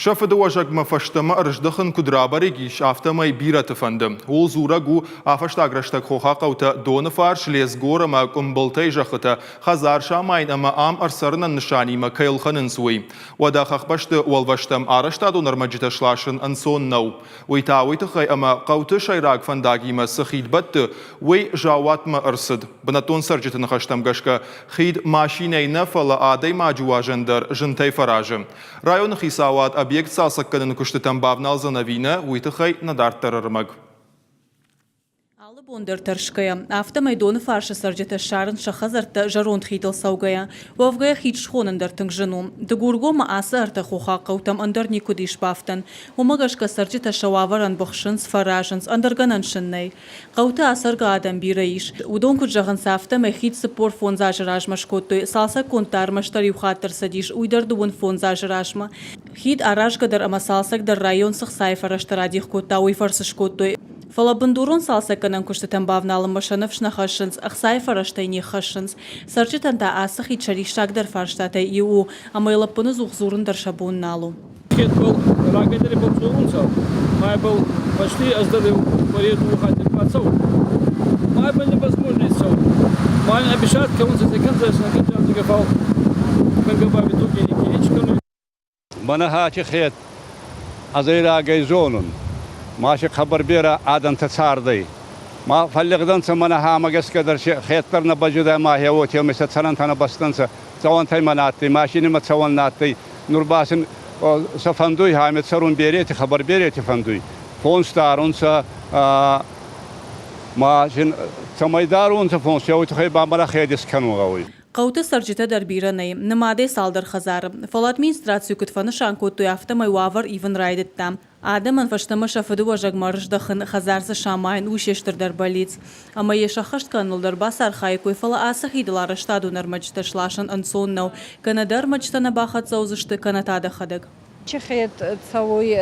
Сӕ фыдыуӕзӕгмӕ фӕстӕмӕ ӕрыздӕхын куыд рабӕрӕг ис, афтӕмӕй бирӕты фӕнды. Ууыл дзурӕг у, афӕстаг рӕстӕг хохаг хъӕутӕ Доныфарс, Лесгор ӕмӕ Къуымбылтӕй зӕххытӕ хӕдзар самайын ӕмӕ ам ӕрцӕрынӕн нысанимӕ кӕй ӕлхӕнынц, уый. Уӕдӕ хӕхбӕсты уӕлвӕзтӕм арӕзтадон ӕрмӕджытӕ сласын ӕнцон нӕу. Уый та уый тыххӕй ӕмӕ хъӕуты сӕйраг фӕндагимӕ цы хид бӕтты, уый заууатмӕ ӕрцыд. Бынӕттон цӕрджыты ныхӕстӕм гӕсгӕ, хид машинӕйы нӕ, фӕлӕ адӕймаджы уӕзӕн дӕр зынтӕй фӕразы. Районы хицауад объект цалцӕггӕныны куыстытӕм бавналдзӕн ӕви нӕ, уый тыххӕй нӕ дарддӕр ӕрмӕг. Алы бон дӕр тӕрсгӕйӕ, афтӕмӕй Доныфарсы цӕрджытӕ ссарынц сӕ хӕдзӕрттӕ зӕронд хидыл цӕугӕйӕ. Уӕвгӕ хид схонын дӕр тынг зын у. Дыгургомы ацы ӕртӕ хохаг хъӕутӕм ӕндӕр никуыд ис бафтӕн. Уымӕ гӕсгӕ цӕрджытӕ сӕ уавӕрӕн быхсынц, фӕразынц, ӕндӕр гӕнӕн сын нӕй. Хъӕуты ацӕргӕ адӕм бирӕ ис. Уыдон куыд зӕгъынц, афтӕмӕй хид 45 азы размӕ скодтой, цалцӕггонд та ӕрмӕстдӕр иу хатт ӕрцыдис, уый дӕр дыууын фондз азы размӕ. Хид аразгӕ дӕр ӕмӕ цалцӕг дӕр район цы хцайы фӕрӕзтӕ радих кодта, уый фӕрцы скодтой. Фӕлӕ бындурон цалцӕггӕнӕн куыстытӕм бавналынмӕ сӕ ныфс нӕ хӕссынц, ӕхцайы фӕрӕзтӕй не ххӕссынц. Цӕрджытӕн та ацы хид сӕ риссагдӕр фарстатӕй иу у, ӕмӕ йыл ӕппыныдзух дзурын дӕр сӕ бон нал у. Хедбӕл рагӕйдӕр ибӕл дзорунцӕ, ма ибӕл почти ӕз дӕр еу къуӕре дууӕ хатти бацӕун. Ма ибӕл невозможно цӕун. Ма ин обещать кӕнунцӕ, се кӕндзӕй, се нӕ кӕндзӕй, фал кӕнгӕ ба в итоге ничи кӕнуй. Мӕнӕ хати хед ӕз рагӕй зонун. Ма си хъӕбӕр берӕ адӕнтӕ цардӕй. Ма фӕллигъдӕнцӕ мӕнӕ хӕмӕ гӕсгӕ дӕр си хеддӕр нӕ базудӕй ма хе уотемӕй сӕ цӕрӕнтӕ нӕ бастӕнцӕ. Цӕуӕнтӕй ма нӕ адтӕй, машинӕмӕ цӕуӕн нӕ адтӕй. Нур ба син сӕ фӕндуй хӕмӕ цӕрун берети, хъӕбӕр берети фӕндуй. Фонс дарунцӕ, ма син цӕмӕй дарунцӕ фонс, еу туххӕй ба мӕнӕ хед искӕнун гъӕуй. Хъӕуты цӕрджытӕ дӕр бирӕ нӕй, нымадӕй цалдӕр хӕдзары. Фӕлӕ администрацийы куыд фӕнысан кодтой, афтӕмӕй уавӕр ивын райдыдта. Адӕмӕн фӕстӕмӕ сӕ фыдыуӕзӕгмӕ ӕрыздӕхын, хӕдзар дзы самайын у се стырдӕр бӕллиц. Ӕмӕ йӕ сӕххӕст кӕныныл дӕр бацархаиккой, фӕлӕ ацы хидыл арӕзтадон ӕрмӕджытӕ сласын ӕнцон нӕу, кӕнӕ дӕ ӕрмӕджытӕ нӕ бахӕццӕ уыдзысты, кӕнӕ та дӕхӕдӕг. Хед цӕуй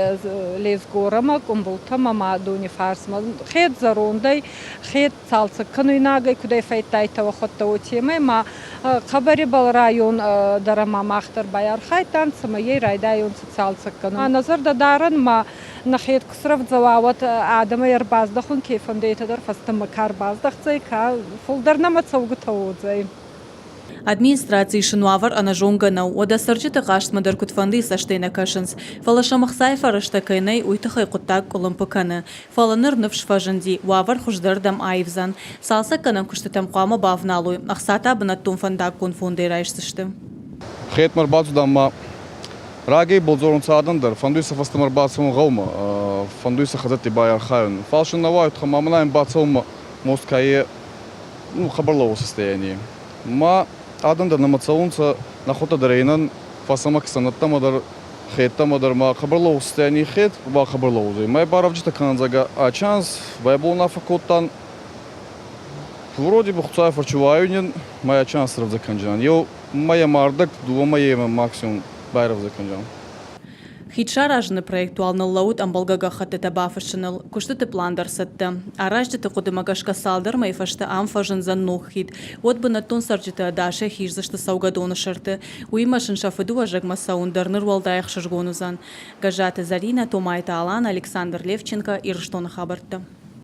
Лезгорӕмӕ, Къумбултӕмӕ ма Донифарсмӕ. Хед зӕрондӕй, хед цалцӕг кӕнуйнагӕй кудӕй фӕййидтайтӕ уӕхуӕдтӕ, уотемӕй ма хъӕбӕр район дӕр ӕма мах дӕр байархайдтан, цӕмӕй ӕй райдайонцӕ цалцӕг кӕнун. Нӕ зӕрдӕ дарӕн ма нӕхе ку срӕвдзӕ уа, уӕд адӕмӕй ӕрбаздӕхун ке фӕндуй, етӕ дӕр фӕстӕмӕ ка ӕрбаздӕхдзӕй, ка фулдӕр нӕмӕ цӕугутӕ уодзӕй. Администрацийы сын уавӕр ӕнӕзонгӕ нӕу, уӕдӕ цӕрджыты хъастмӕ дӕр куыдфӕндыйы цӕстӕй нӕ кӕсынц. Фӕлӕ сӕм ӕхцайы фӕрӕзтӕ кӕй нӕй, уый тыххӕй хъуыддаг къуылымпы кӕны. Фӕлӕ ныр ныфс фӕзынди, уавӕр хуыздӕрдӕм аивдзӕн. Цалцӕггӕнӕн куыстытӕм хъуамӕ бавналой, ӕхца та бынӕттон фӕндаггон фондӕй райсдзысты. Хетмӕ ӕрбацудан ма рагӕй болдзорунцӕ адӕн дӕр, фӕндуй сӕ фӕстӕмӕ ӕрбацӕун гъӕумӕ, фӕндуй сӕ хӕдзӕртти байархайун. Фал син нӕ уайуй, ма мӕнӕ бацӕунмӕ мост ка ну, хъӕбӕр состоянии. Ма адӕн дӕр нӕмӕ цӕунцӕ, нӕхуӕдтӕ дӕр инӕн фӕсӕмӕ ксӕнӕдтӕмӕ дӕр, хедтӕмӕ дӕр ма хъӕбӕр лӕгъуз состоянии хед ба хъӕбӕр лӕгъуз Мӕ барӕвджитӕ кӕнӕн зӕгъгӕ, ачанс байбол унаффӕ кодтан. Вроде бы Хуцауи фӕрчи уайунин, мӕ ачанс рӕвдзӕ кӕнджинан. Еу мӕйӕ мардӕг, дууӕ мӕйемӕ максимум байрӕвдзӕ кӕнджинан. Хид саразыны проект уал ныллӕууыд ӕмбӕлгӕ гӕххӕттытӕ бафыссыныл, куыстыты пълан дӕр цӕттӕ. Аразджыты хъуыдымӕ гӕсгӕ цалдӕр мӕйы фӕстӕ ам фӕзындзӕн ног хид, уӕд бынӕттон цӕрджытӕ ӕдасӕй хиздзысты цӕугӕдоны сӕрты. Уыимӕ сын сӕ фыдыуӕзӕгмӕ цӕуын дӕр ныр уӕлдай ӕхсызгон уыдзӕн. Гӕззаты Зӕринӕ, Томайты Алан, Александр Левченко, Ирыстоны хабӕрттӕ.